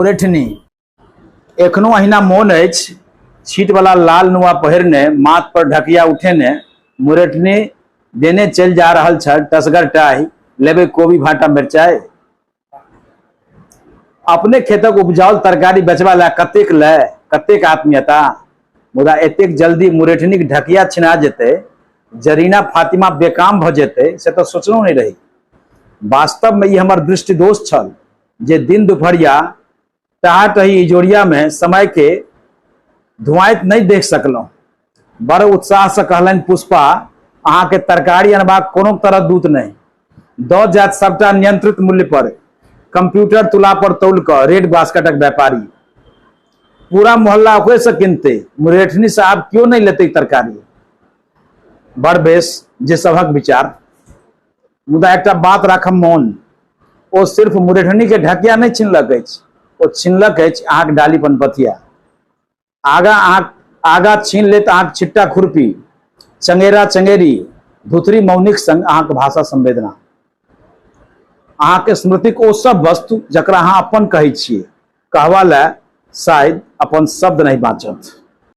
मुरेठनी। एखनो अहिना मोन अछि, छीटवला लाल नुआ पहिरने, माथ पर ढकिया उठेने मुरेठनी देने चलि जा रहल छल टसगर टाहि, लेबै कोबी भाटा मिरचाइ। अपने खेतक उपजाओल तरकारी बेचबा लए कतेक लय, कतेक आत्मीयता। मुदा एतेक जल्दी मुरेठनीक ढकिया छिना जेतै, जरीना फातिमा बेकाम भऽ जेतै, से तऽ सोचलहुँ नहि रही। वास्तवमे ई हमर दृष्टिदोष छल जे दिन दुपहरिया टहाटही इजोरियामे समयके धुआइत नहि देख सकलहुँ। बड़ उत्साहसँ कहलनि पुष्पा, अहाँके तरकारी अनबाक कोनो तरह दूत नहि। दऽ जायत सबटा नियंत्रित मूल्य पर, कंप्यूटर तुला पर तौल कऽ रेड बास्केटक व्यापारी। पूरा मोहल्ला ओकरेसँ किनतै, मुरेठनीसँ आब केओ नहि लेतै तरकारी। बड़ बेस जे सभक विचार। मुदा एकटा बात राखब मोन, ओ सिर्फ मुरेठनी के ढकिया नहि छिनलक अछि, ओ छिनलक अछि अहाँक डाली पनपथिया। आगा अहाँ आगा छीन लेत अहाँक छिट्टा खुरपी, चंगेरा चंगेरी, धुथरी मौनिक संग अहाँक भाषा संवेदना, अहाँके स्मृतिक ओ सब वस्तु जकरा अहाँ अपन कहै छियै, कहवा लए शायद अपन शब्द नहि बाँचत।